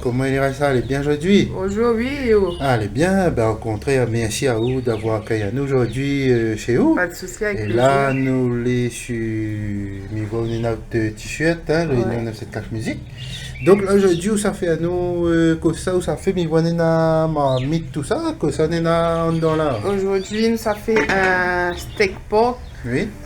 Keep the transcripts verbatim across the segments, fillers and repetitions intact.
Koman i lé, Raïssa ? Lé bien zordi ? Bonjour, oui, é ou ? Ah, lé bien. Ben, o kontrèr, mèrsi aou d'avoir akèy anou zordi, euh, shé ou. Pa de sousi, avèk plézir. É la, nou lé su Mivo, néna nout t-shirt, hein, Réunion neuf sept quatre Musique. Donk la, zordi, ou sa fé anou, euh, kosa ou sa fé, mi voi néna marmit, tousa, kosa néna andan la ? Zordi, nou sa fé in steak pork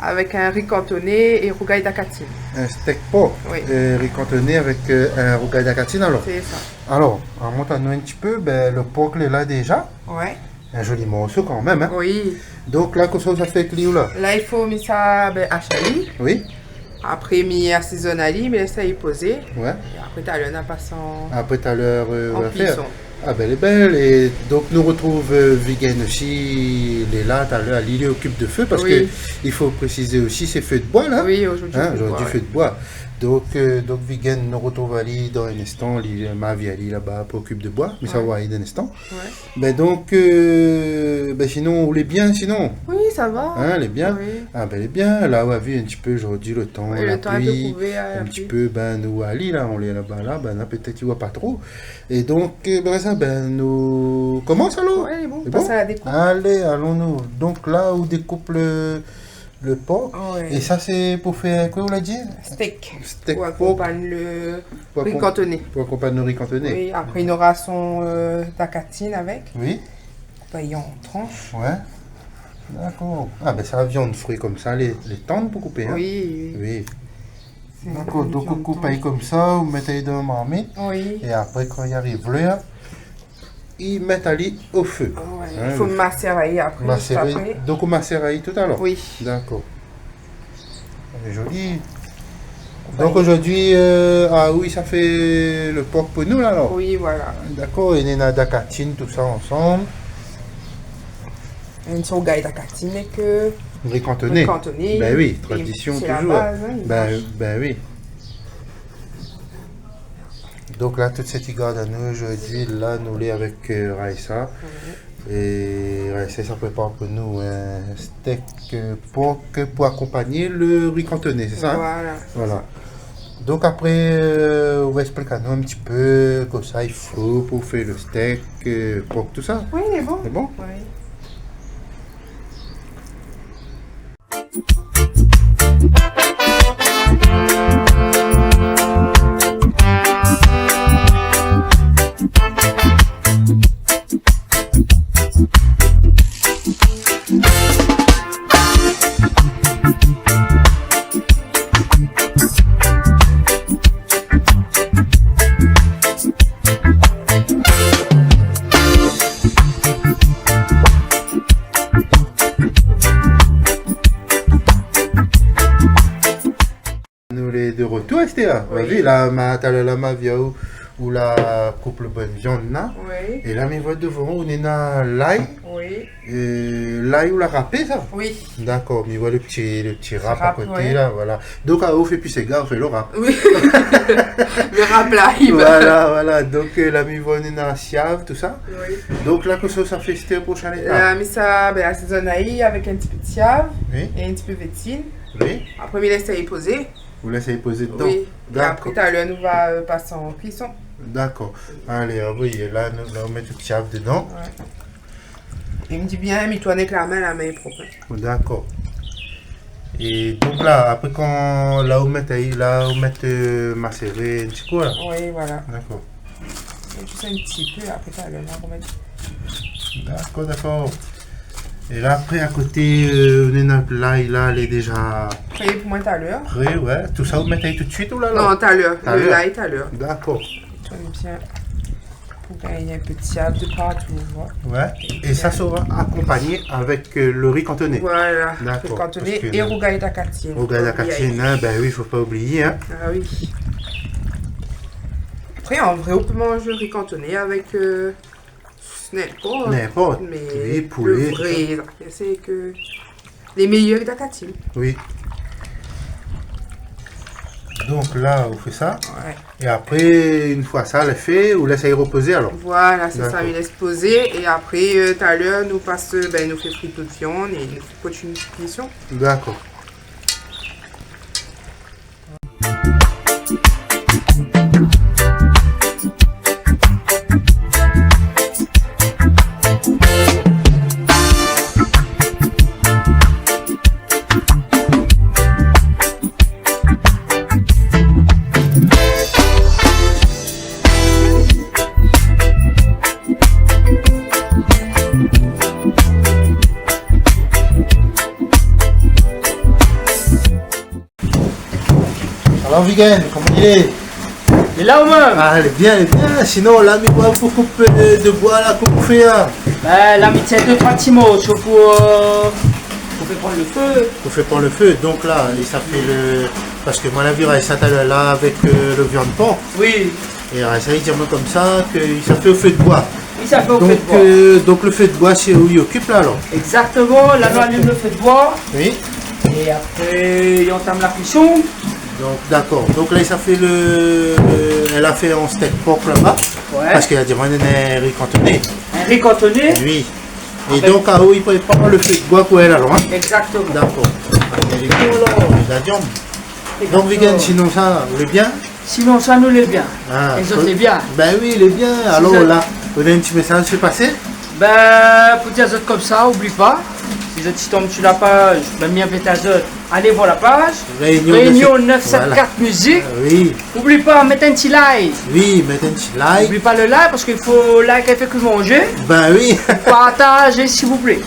avèk in ri kantoné é rougay dakatine. In steak pork, euh, ri kantoné avèk, euh, in rougay dakatine, alor. Sé sa. Alor, amont anou in ti pé, ben, lo pork lé la déza. Ouais. In zoli morso kanmèm, hein. Oui. Donk la, kosa ou sa fé avèk li, ou la ? La, i fo mi sa, ben, ash ali. Oui. Apré, mi asézone ali, mi lès ali pozé. Ouais. É apré, talèr, na pas an, an kuison. Apré, talèr, euh, ou va fé. Ah, bèl é bèl. É donk, nou rotrouv, euh, Vigen osi, li lé la, talèr, li, li okip de fé, parske i fo présizé osi, sé fé de boi, la. Oui, zordi, fé de boi. Hein, zordi, fé de boi. Donk, euh, donk, Vigen, nou rotrouv ali dan in instan, li, ma vi ali laba pou okip de boi, mé sa va alé dan in instan. Ouais. Ben donk, euh, ben sinon, ou lé bien, sinon ? Oui, sa va. Hein, lé bien ? Oui. Ah ben, lé bien. La, ou la vi in ti pé zordi lo tan, la pli. Oui, lo tan in pé kouvèr, la pli. In ti pé, ben, nou, ali, la, ou lé laba, la, ben, la, pétèt, i voi pa tro. É donk, euh, ben, sa, ben, nou komans, alor ? Ouais, lé bon, pas a la dékoup. Alé, alon nou. Donk la, ou dékoup lo, lo pork. Ouais. É sa, sé pou fé koi, ou la di ? Steak. Steak pork. Pou akonpagn lo ri kantoné. Pou akonpagn lo ri kantoné. Oui, apré, nora son, euh, dakatine avèk. Oui. Koupé an transh. Ouais. Dakor. Ah ben, sa, viann fri konmsa, lé, lé tann pou koupé, hein ? Oui, oui. Oui. Sé in viann tann. Dakor, donk ou koup ali konmsa, ou mèt ali dan marmit. Oui. É apré, kan i ariv lèr, i mèt ali o fé. Ah ouais, hein, i fo masèr ali apré, zis apré. Donk ou masèr ali talèr ? Oui. Dakor. Lé zoli. Donk zordi, euh, ah oui, sa fé lo pork pou nou, la, alor ? Oui, voilà. Dakor, é néna dakatine, tousa ansanm. In ti rougay dakatine avèk, euh, ri kantoné. Ri kantoné. Ben oui, tradision touzour. Sé la baz, hein, ben, ben oui. Donk la, tout sak i gard anou zordi, la, nou lé avèk, euh, Raïssa. Ouais. É Raïssa, sa prépar pou nou in steak, euh, pork pou akonpagn lo ri kantoné, sé sa, hein ? Voilà. Voilà. Donk apré, euh, ou va ésplik anou in ti pé kosa i fo pou fé lo steak, euh, pork, tousa. Oui, lé bon. Lé bon ? Oui. Nou lé de retour, astèr. Oui. Ou la vi, la, ma, talèr la, ma vi aou, ou la koup lo bann viann, la. Oui. É la, mi voi dovan ou néna lay. Oui. Euh, lay ou la rapé, sa ? Oui. Dakor, mi voi lo ti, lo ti rap a koté, la, voilà. Donk, ah, ou fé pi séga, ou fé lo rap. Oui. Lo rap lay. Voilà, voilà. Donk, euh, la, mi voi néna siav, tousa. Oui. Donk la, kosa ou sa fé, astèr, proshin étap ? La, mi sa, ben, asézone ali avèk in ti pé siav é in ti pé vétine. Oui. Apré, mi lès ali pozé. Ou lès ali pozé dedan ? Oui. Dakor. É apré, talèr, nou va, euh, pas an kuison. Dakor. Alé, anvoy, la, nou, la, ou mèt lo siav dedan. Ouais. É mi di bien, mi tourn avèk la min, la min lé prop, hein. Dakor. É donk la, apré, kan, la, ou mèt, la, ou mèt, euh, maséré in ti kou, la ? Oui, voilà. Dakor. Mèt zis in ti pé, apré, talèr, nou va romèt. Dakor, dakor. É la, apré, a koté, euh, néna lay la, lé déza pré pou moin talèr. Pré, ouais. Tousa, ou mèt ali tout suit, ou la, la ? Non, talèr. Talèr. Lo lay, talèr. Dakor. Tourn bien pou gingn in pé de siav de partou, ou voi. Ouais. É sa sera akonpagné avèk, euh, lo ri kantoné. Voilà. Dakor. Ri kantoné é rougay dakatine. Rougay dakatine, hein, ben oui, fo pa oublié, hein. Ah oui. Apré, an vré, ou pé manz ri kantoné avèk, euh, ninport. Ninport. Mé oui, poulé, lo vré, tousa. Sé ke lé méyèr dakatine. Oui. Donk la, ou fé sa. Ouais. É apré, in foi sa lé fé, ou lès ali repozé, alor ? Voilà, sé sa, mi lès pozé. Dakor. É apré, euh, talèr, nou pas, euh, ben, nou fé fri nout viann é nou kontinié kuison. Dakor. Alor, Vigen, koman i lé ? Lé la ou mèm ? Ah, lé bien, lé bien. Sinon, la, mi voi ou koup, euh, de boi la, koman ou fé, hein ? Bin, la, mi tir dé troi ti morso pou, euh, pou fé pran le fé. Pou fé pran le fé. Donk la, é sa fé le, parske moin la vi sa talèr la avèk, euh, le viann por. Oui. É, euh, sa i di amoin konmsa ke sa fé o fé de boi. Oui, sa fé o fé de boi. Donk, euh, donk le fé de boi, sé ou i okip la, alor ? Exactement, la nou alim le fé de boi. Oui. É apré, i antam la kuison. Donk, dakor. Donk la, sa fé le, le, èl la fé an stèk por laba. Ouais. Parske èl la di amoin in ri kantoné. In ri kantoné ? Oui. É donk, aou i prépar le fé de boi pou èl, alor, hein ? Exactement. Dakor. Alé, lé bon, alor. Lé la viann. Donk, Vigen, sinon sa, lé bien ? Sinon sa, nou lé bien. Ah, é zot lé bien ? Bin oui, lé bien. Alor la, ou néna in ti mésaz fé pasé ? Bin, pou dir azot konmsa, oubli pa, si zot i tonm su la paz, bin, mi invit azot, alé voir la paz, Réunion neuf cent quatre, Réunion neuf cent quatre, voilà. Musique. Ah oui. Oubli pa, mèt in ti like. Oui, mèt in ti like. Oubli pa le like, parske i fo like avèk le manzé. Bin oui. Partaz, s'il vous plaît.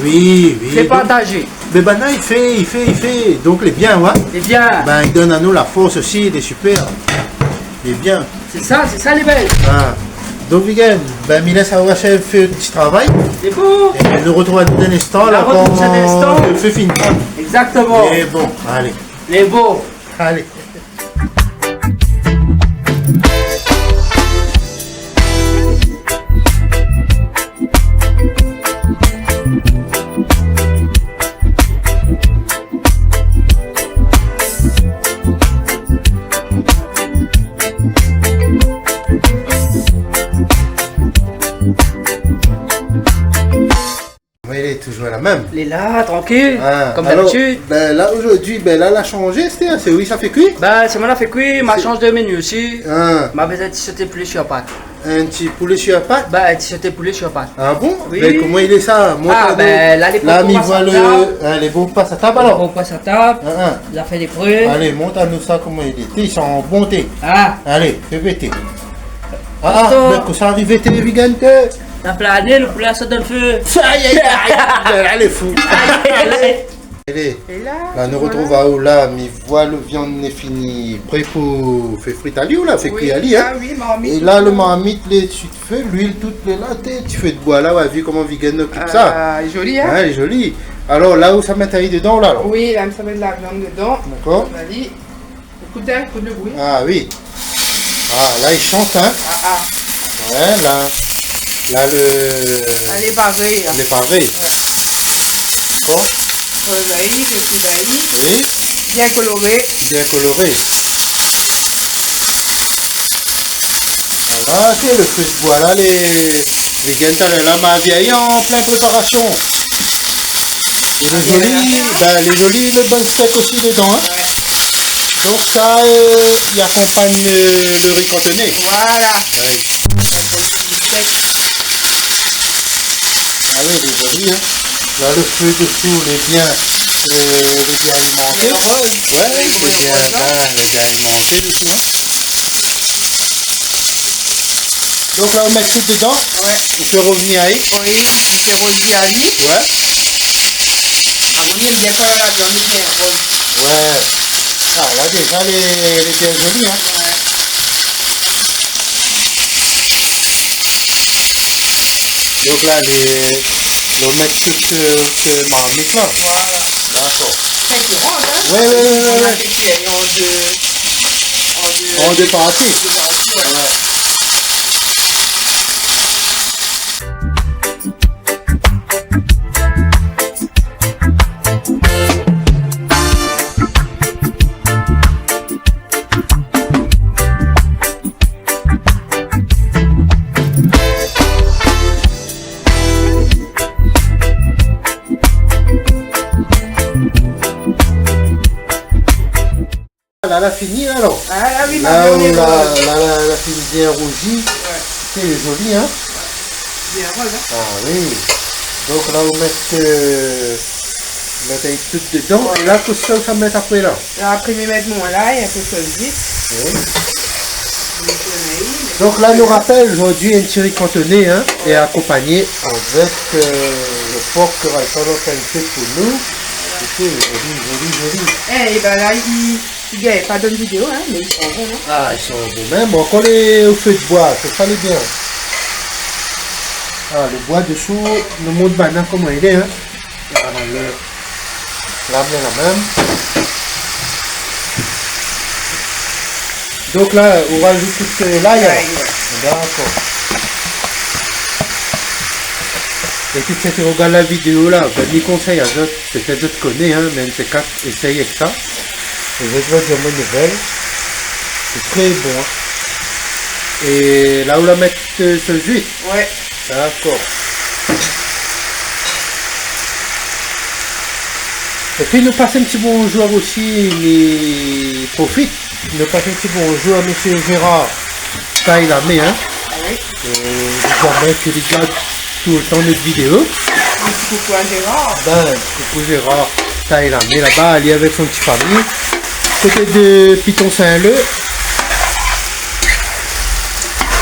Oui, oui. Fé partazé. Mé banna i fé, i fé, i fé. Donk, lé bien, ouais. Lé bien. Bin, i donn anou la fors osi, lé super. Lé bien. Sé sa, sé sa, lé bèl. Ah. Donk, Vigen, bin, mi lès aou ashèv fé in ti travay. Lé bon. É nou artrouv dan in instan, la, kan le fé fini. Exactement. Lé bon, alé. Lé bon. Alé. Mé lé toujour la mèm. Lé la, trankil, konm dabitid. Ah, alor, bin la, zordi, bin la, la shanzé, sé, sé ou sa fé kui ? Bin, sé moin la fé kui, ma shanz de meni osi. Ah. Ma fé in ti soté poulé su pat. In ti poulé su pat ? Bin, in ti soté poulé su pat. Ah bon ? Oui. Mé koman i lé sa ? Mont anou. Ah, bin, la, lé bon. La, mi voi le, hein, lé bon, pas a tab, alor. Lé bon, pas a tab. Ah, ah. La fé lé pré. Alé, mont anou sa, koman i lé. Té, i san bon, té. Ah. Alé, fé pété. Ah, ah, mé kosa i ariv, té, Vigen, té ? La plané, le poulé la sort dan le fé. Ay, ay, ay, ay, la lé fou. Ay, ay, ay. Alé. É la, la, nou artrouv aou la, mi voi le viann lé fini, pré pou fé frit ali, ou la fé kui ali, hein. Ah oui, marmit. É la, le marmit lé su fé, luil tout lé la, té, ti fé de boi la, ou la vi koman Vigen i okip sa. Ah, zoli, hein. Hein, zoli. Alor, la ou sa mèt ali dedan, la, alor ? Oui, la, sa mèt la viann dedan. Dakor. Alé. Ékout, hein, ékout le bri. Ah oui. Ah, la, i shant, hein. Ah, ah. Ouais, la, la, le, la, lé paré, hein. Lé paré. Ouais. Bon. Rozaï, le rozaï. Oui. Bien koloré. Bien koloré. Voilà, sé le fé de boi la, lé, lé gèn talèr la, ma vi ali an plin préparasion. É lé zoli, bin, lé zoli, le bèl stèk osi dedan, hein. Ouais. Donk sa, euh, i akonpagn, euh, le ri kantoné. Voilà. Ouais. Ah oui, lé zoli, hein. La, le fé desou, lé bien, euh, lé bien alimanté. Lé roz. Ouais, lé bien, bin, lé bien alimanté, le ri, hein. Donk la, ou mèt tout dedan. Ouais. Ou fé rovnir ali. Oui, mi fé rovnir ali. Ouais. Avan, mi èm bien kan la viann lé bien roz. Ouais. Ah, la, déza, lé, lé bien zoli, hein. Ouais. Donk la, lé, nou mèt tout, euh, su marmit la. Voilà. Dakor. Très courant, hein. Ouais, ouais, ouais, ouais, ouais. On a fait cuire en deux, en deux, en deux parties. Deux parties, ouais. Ouais. La, la fini, la, non ? Ah, la, oui, la, la, la, la fini bien rouzi. Ouais. Sé zoli, hein ? Bien roz, hein ? Ah oui. Donk la, ou mèt, euh, mèt tout dedan. Voilà. É la, kosa ou sa mèt apré, la ? La, apré, mi mèt mon lay, in pé sos vit. Oui. Donk la, nou rapèl, zordi, in ti ri kantoné, hein, é akonpagné avèk, euh, le por ke Ralph la fé pou nou. Voilà. Ékout, zoli, zoli, zoli. Eh, é bin la, i Ti gingn pa dann vidéo, in, mé i san bon, in. Ah, i san bon. Mèm ankor lé o fé d'boi, sé sa lé bien. Ah, lo boi dsou, nou mont banna koman i lé, in. Ah, lé la, lé la mèm. Donk la, ou rajout tout, euh, lay, alor. Lay, oué. Dakor. É pi, sak i rogard la vidéo la, bin, mi konsèy azot, pétèt zot i koné, in, mé in de sé kat, éséy èk sa. É zot va dir amoin nouvèl. Sé tré bon, in. É la ou la mèt, euh, so zuit ? Oué. Dakor. É pi nou pas in ti bonjour osi, mi profit. Nou pas in ti bonjour a mésyé Gérard Taille la Main, in. Ah oui. Euh, li di amoin ke li gard toultan nout vidéo. In ti koukou a Gérard. Bin, koukou Gérard Taille la Main laba, li avèk son ti famiy. Koté de Piton Saint-Leu.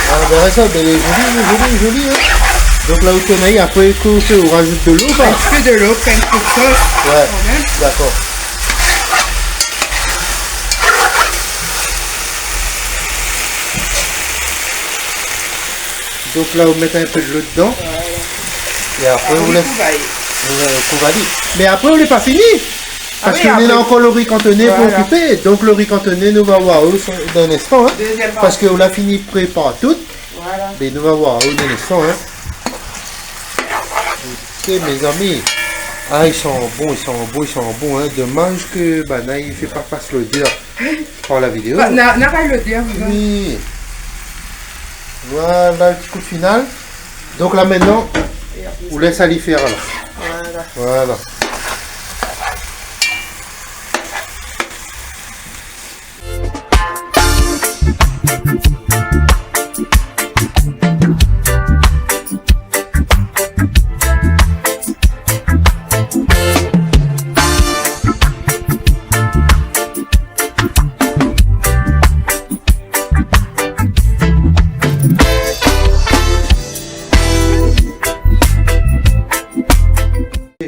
Ah, bin, sa, bin, lé zoli, lé zoli, lé zoli, in. Donk la, ou tourn ali, apré, ou, ou rajout dolo, koi. In ti pé dolo, pou in ti pé d'sos, oué, kan mèm. Dakor. Donk la, ou mèt in pé dolo dedan. Voilà. É apré, ou lès kouv ali. Voilà, kouv ali. Mé apré, ou lé pa fini. Ah oui, apré. Parske nou néna ankor lo ri kantoné pou okipé. Voilà. Donk lo ri kantoné, nou va oir aou dan in instan, in. Dézyèm parti. Parske ou la fini prépar tout. Voilà. Mé nou va oir aou dan in instan, in. OK, mézami. Ah, i san bon, i san bon, i san bon, in. Domaz ke banna i fé pa pas lodèr par la vidéo. Ba, na, na pa lodèr, non. Oui. Voilà, ti kou final. Donk la, mintnan, ou lès ali fé, alor. Voilà. Voilà.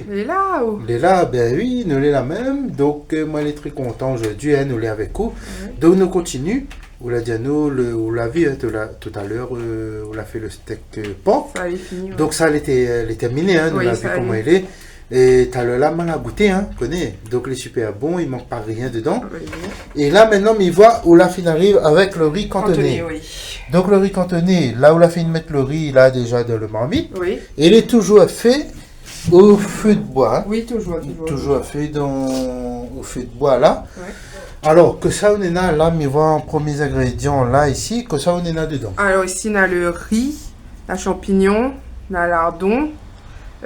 Lé la, oh. Lé la, bin oui, nou lé la mèm. Donk, euh, moin lé tré kontan zordi, in, nou lé avèk ou. Oué. Donk nou kontinié. Ou la di anou, le, ou la vi, in, tout la, talèr, euh, ou la fé lo stèk, euh, pork. Sa lé fini, oué. Donk sa lété, euh, lé tèrminé, in, nou la vi koman i lé. Oui, sa lé fini. É talèr la, ma la gouté, in, koné. Donk lé super bon, i mank pa rien dedan. Ah, oui, oui. É la, mintnan, mi voi ou la fine ariv avèk lo ri kantoné. Kantoné, oui. Donk lo ri kantoné, la ou la fine mèt lo ri la déza dan lo marmit. Oui. É lé touzour fé o fé d'boi, in. Oui, touzour, touzour. Touzour fé dan, o fé d'boi la. Oué. Alor, kosa ou néna la, mi voi an promié zingrédian la, isi, kosa ou néna dedan ? Alor, isi, na lo ri, na shanpignon, na lardon,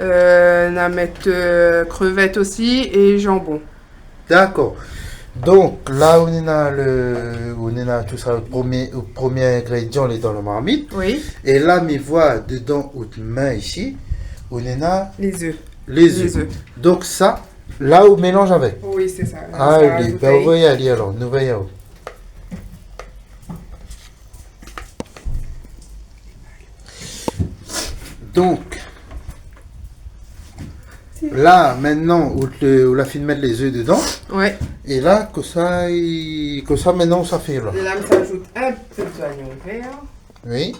euh, na mèt, euh, krevèt osi é zanbon. Dakor. Donk la, ou néna lo, ou néna tout sa, lo promié, lo promié ingrédian lé dan lo marmit. Oui. É la, mi voi dedan out min isi, ou néna lé zèf. Lé zèf. Lé zèf. Donk sa, la ou mélanz avèk. Oui, sé sa. Alé, bin, ou va alé alor, nou va alé. Donk, la, mintnan, ou té, ou la fine mèt lé zèf dedan. Oué. É la, kosa i, kosa mintnan ou sa fé la ? La, mi sa azout in pé d'zoignon vèr. Oui.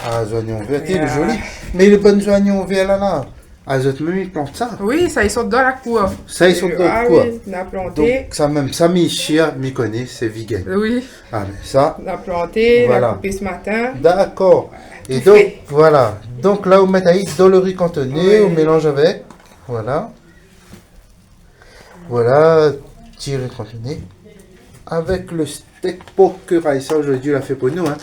Ah, zoignon vèr, lé zoli. Voilà. Mé lo bann zoignon vèr la, la, azot mèm i plant sa ? Oui, sa i sort dan la kour. Sa i sort dan la kour. Ah oui, na planté. Donk sa mèm, sa mi sir, mi koné, sé vegan. Oui. Ah, mé sa, na planté, na koupé se matin. Voilà. Dakor. Tout fré. É donk, voilà. Donk la, ou mèt ali dan lo ri kantoné, ou mélanz avèk. Oui. Voilà. Voilà, ti ri kantoné. Avèk lo stèk pork ke Raïssa, zordi, la fé pou nou, in.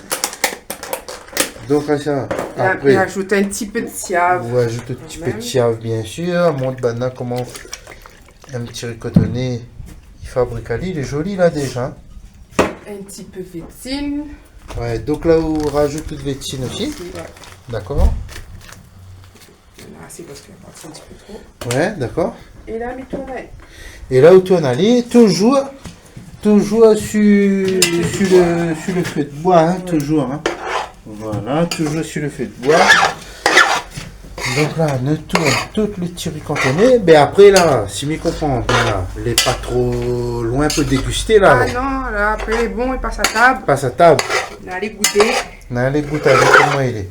Donk, Raïssa, la, apré, ou azout in ti pé d'siav. Ou azout in ti pé d'siav, bien sir. Mont banna koman in ti ri kantoné i fabrik ali, lé zoli la déza. In ti pé vétsine. Oué, donk la, ou razout tout vétsine osi. Osi, oué. Dakor. Asé, parske la parti in ti pé tro. Oué, dakor. É la, mi tourn. É la, ou tourn ali, touzour, touzour su, su lo, su lo fé d'boi, in, touzour, in. Voilà, touzour su lo fé d'boi. Donk la, nou tourn tout lo ti ri kantoné. Bin apré la, si mi konpran bien la, lé pa tro loin pou dégusté la, alor. Ah non, la, apré lé bon, i pas a tab. Pas a tab. Nou alé gouté. Nou alé gout avèk koman i lé.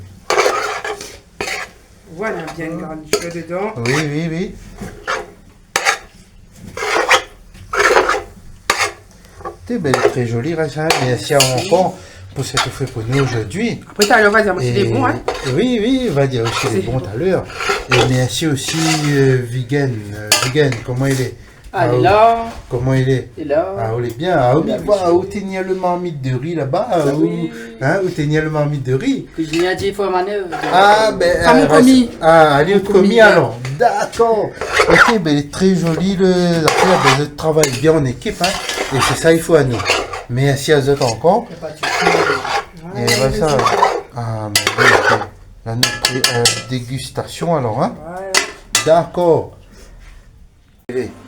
Voilà, bien garni dedan. Oui, oui, oui. Té, bin, tré zoli, Raïssa. Mèrsi aou ankor pou sak ou fé pou nou zordi. Apré, talèr, va dir amoin si lé bon, in. Oui, oui, va dir osi lé bon talèr. É mèrsi osi, euh, Vigen. Euh, Vigen, koman i lé ? Alé la. Koman i lé ? Lé la. Ah, ou lé bien. Ah, oui, mi voi, ou té ni lo marmit de ri laba, ah, ou, oui, in, ou té ni lo marmit de ri. Kuizinié la di fé manèv. Ah, bin, sa, euh, mon komi. Ah, alé, mon komi, komi, in. Alor. Dakor. Ok, bin, tré zoli lo zafèr, bin, zot i travay bien an ékip, in. É sé sa i fo anou. Mèrsi azot ankor. Na pa de sousi. É voilà sa. Ah, mé oui, ok. La, nou, euh, dégustasion, alor, in. Ouais. Dakor.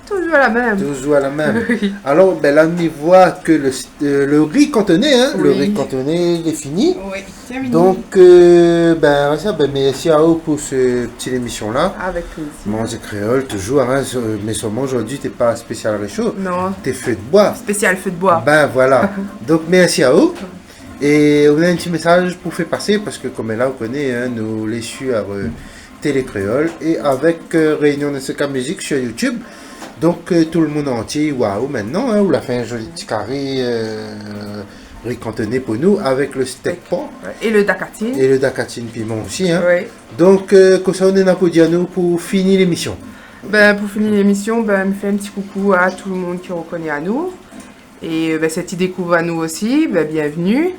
Touzour la mèm. Touzour la mèm. Oui. Alor, bin la, mi voi ke lo, euh, lo ri kantoné, in, lo ri kantoné, lé fini. Oui, terminé. Donk, euh, bin, sa, bin, mèrsi aou pou se ti lémision la. Avèk plézir. Manzé Kréol, touzour, in, so-, mé solman zordi, té pa spésial résho. Non. Té fé d'boi. Spésial fé d'boi. Bin, voilà. Donk, mèrsi aou. É ou na in ti mésaz pou fé pasé, parske koméla, ou koné, in, nou lé su, euh, Télé Kréol é avèk, euh, Réunion N S K Music sur YouTube. Donk, euh, tout lo monn antié i voi aou mintnan, in, ou la fé in zoli ti kari, euh, ri kantoné pou nou avèk lo stèk por. Ouais. É lo dakatine. É lo dakatine piman osi, in. Ouais. Donk, euh, kosa ou néna pou dir anou pou fini lémision ? Bin, pou fini lémision, bin, mi fé in ti koukou a tout lo monn ki rokoné anou. É, euh, bin, sak i dékouv anou osi, bin, bienvenu.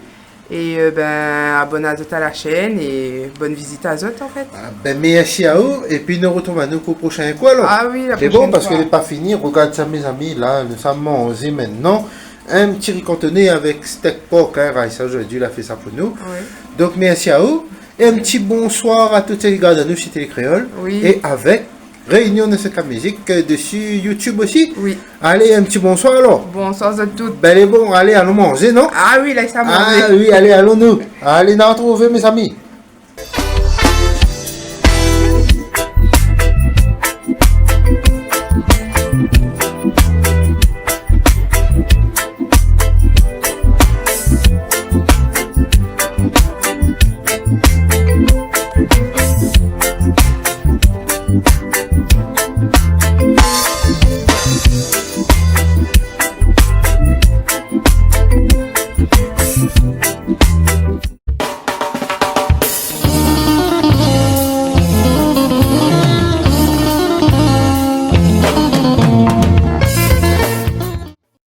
É, euh, bin, abonn azot a la shèn é bone vizit azot, an fèt. Ah, bin, mèrsi aou. Épi nou artrouv anou pou proshin kou, alor. Ah oui, la proshèn foi. Mé bon, parske lé pa fini, rogard sa, mézami, la, nou sa manzé mintnan in ti ri kantoné avèk stèk por, in, Raïssa zordi la fé sa pou nou. Oui. Donk, mèrsi aou. É in ti bonsoir a tout sak i gard anou si Télé Kréol. Oui. É avèk Réunion N S K Music, euh, dsi YouTube osi. Oui. Alé, in ti bonsoir alor. Bonsoir a tout. Bin, lé bon, alé, alon manzé, non ? Ah oui, la, sa manzé. Ah oui, alé, alon nou. Alé, nou artrouv, mézami.